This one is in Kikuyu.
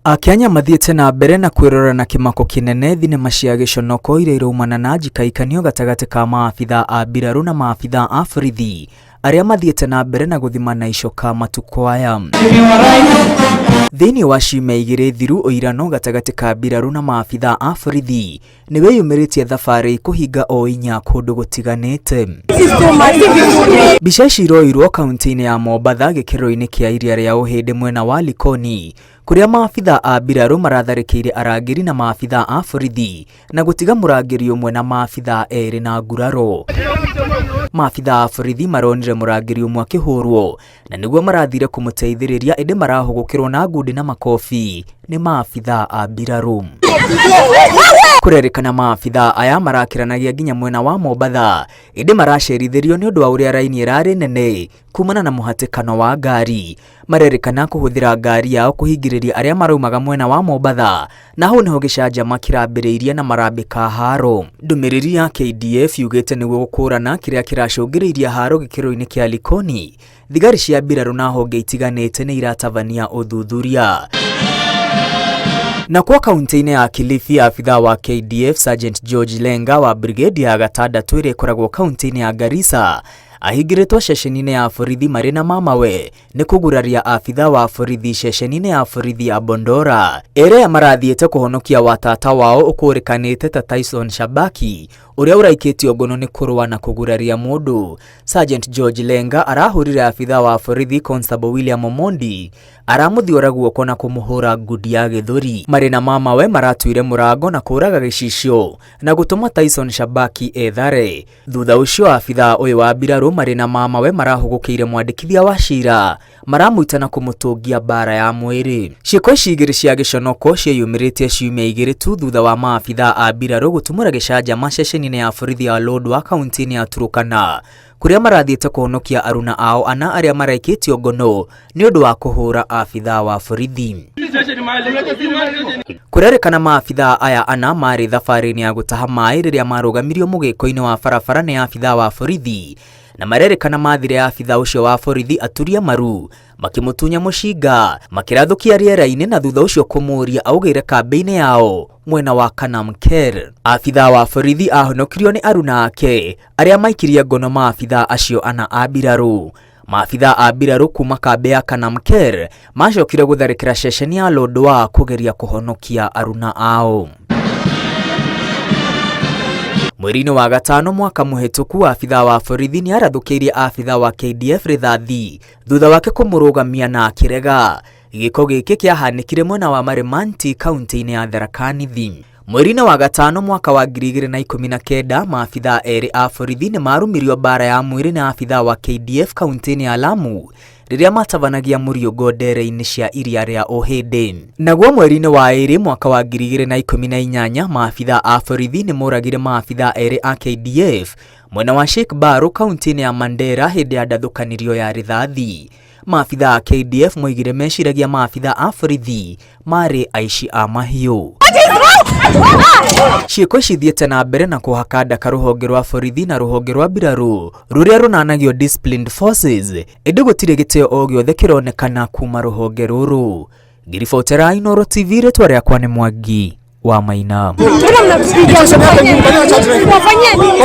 Akenya mathiĩte na mbere na kwĩrora na kĩmako kĩnene thinema cia gĩconoko iria iraumana na njikaikanio gatagatĩ ka maabitha a mbirarũ na maabitha a borithi arĩa mathiĩte na mbere na gũthimana icoka matukũ aya. Thĩinĩ wa ciumia igĩrĩ thiru, ũirano gatagatĩ ka mbirarũ na maabitha a borithi nĩ wĩyumĩrĩtie thabarĩ kũhinga o inya kũndũ gũtiganĩte. Mbica ici iroirwo kaunti-inĩ ya Mombatha gĩkĩro-inĩ kĩa iria rĩa Ũhĩndĩ mwena wa Likoni, kũrĩa maabitha a mbirarũ maratharĩkĩire arangĩri na maabitha a borithi na gũtiga mũrangĩri ũmwe na maabitha erĩ na nguraro. Maabitha a borithi maronire mũrangĩri ũmwe akĩhũrwo na nĩguo marathire kũmũteithĩrĩria, ĩndĩ marahũgũkĩrwo na ngundi na makobi nĩ maabitha a mbirarũ. Kũrerĩkana maabitha aya marakĩranagia nginya mwena wa Mombatha, ĩndĩ maracerithĩrio nĩ ũndũ wa ũrĩa raini ĩrarĩ nene kumana na mũhatĩkano wa ngari. Marerĩkana kũhũthĩra ngari yao kũhingĩrĩria arĩa maraumaga mwena wa Mombatha, na hau nĩho gĩcanjama kĩrambĩrĩirie na marambĩka haro. Ndũmĩrĩri ya KDF yugĩte nĩguo gũkũrana kĩrĩa kĩracũngĩrĩirie haro gĩkĩro-inĩ kĩa Likoni, thigari cia mbirarũ na honge itiganĩte nĩ iratabania ũthuthuria. Na kwa kaunti-inĩ ya Kilifi, abitha wa KDF Sergeant George Lenga wa brigade ya gatandatũ ĩrĩa ĩkoragwo kaunti-inĩ ya Garissa ahingĩrĩtwo ceceni-inĩ ya borithi marĩ na mamawe nĩ kũguraria abitha wa borithi ceceni-inĩ ya borithi ya Bondora ĩrĩa marathiĩte kũhonokia watata wao ũkũrĩkanĩte ta Tyson Shabaki ũrĩa ũraikĩtio ngono nĩ kũrũa na kũguraria mũndũ. Sergeant George Lenga arahũrire abitha wa borithi Constable William Omondi, aramũthiora guoko na kũmũhũra ngundi ya gĩthũri. Marĩ na mamawe maratuire mũrango na kũraga gĩcicio na gũtũma Tyson Shabaki ethare. Thutha ũcio abitha ũyũ wa mbirarũ marĩ na mamawe marahũgũkĩire mwandĩkithia wa cira, maramũita na kũmũtũngia mbara ya mwĩrĩ. Ciĩko ici igĩrĩ cia gĩconoko ciĩyumĩrĩtie ciumia igĩrĩ tu thutha wa maabitha a mbirarũ gũtumũra gĩcanjama ceceni-inĩ ya borithi ya Lodwar kaunti-inĩ ya Turkana, kũrĩa marathiĩte kũhonokia aruna ao ana arĩa maraikĩtio ngono nĩ ũndũ wa kũhũra abitha wa borithi. Kũrerĩkana maabitha aya ana marĩ thabarĩ-inĩ ya gũtaha maĩ rĩrĩa marũgamirio mũgĩko-inĩ wa barabara nĩ abitha wa borithi, na marerĩkana mathire abitha ũcio wa borithi aturie maru makĩmũtunya mũcinga, makĩrathũkia rĩera-inĩ na thutha ũcio kũmũria augĩre kambĩ-inĩ yao mwena wa Kanamker. Abitha wa borithi ahonokirio nĩ aruna ake arĩa maikirie ngono maabitha acio ana a mbirarũ. Maabitha a mbirarũ kuma kambĩ ya Kanamker macokire gũtharĩkĩra ceceni ya Lodwar kũgeria kũhonokia aruna ao. Mweri-inĩ wa gatano mwaka mũhĩtũku, abitha wa borithi nĩ arathũkĩirie abitha wa KDF rithathi thutha wake kũmũrũgamia na akĩrega. Gĩko gĩkĩ kĩahanĩkire mwena wa Marimanti kaunti-inĩ ya Tharaka Nithi. Mweri-inĩ wa gatano mwaka wa 2019, maabitha erĩ a borithi nĩ marumirio mbara ya mwĩrĩ nĩ abitha wa KDF kaunti-inĩ ya Lamu rĩrĩa matabanagia mũriũngo ndere-inĩ cia iria rĩa Ũhĩndĩ. Naguo mweri-inĩ wa ĩrĩ mwaka wa 2018, maabitha a borithi nĩ moragire maabitha erĩ a KDF mwena wa Sheikh Baro kaunti-inĩ ya Mandera hĩndĩ ya ndathũkanĩrio ya rithathi. Maabitha a KDF moigire meciragia maabitha a borithi marĩ aici a mahiũ. Ciĩko ici ithiĩte na mbere na kũhaka ndaka rũhonge rwa borithi na rũhonge rwa mbirarũ rũrĩa rũnanagio Disciplined Forces, ĩndĩ gũtirĩ gĩtĩo o gĩothe kĩronekana kuma rũhonge rũrũ. Ngĩribotera Inooro TV, rĩtwa rĩakwa nĩ Mwangi wa Maina. Mbona mnatupiga? Wafanyia nini?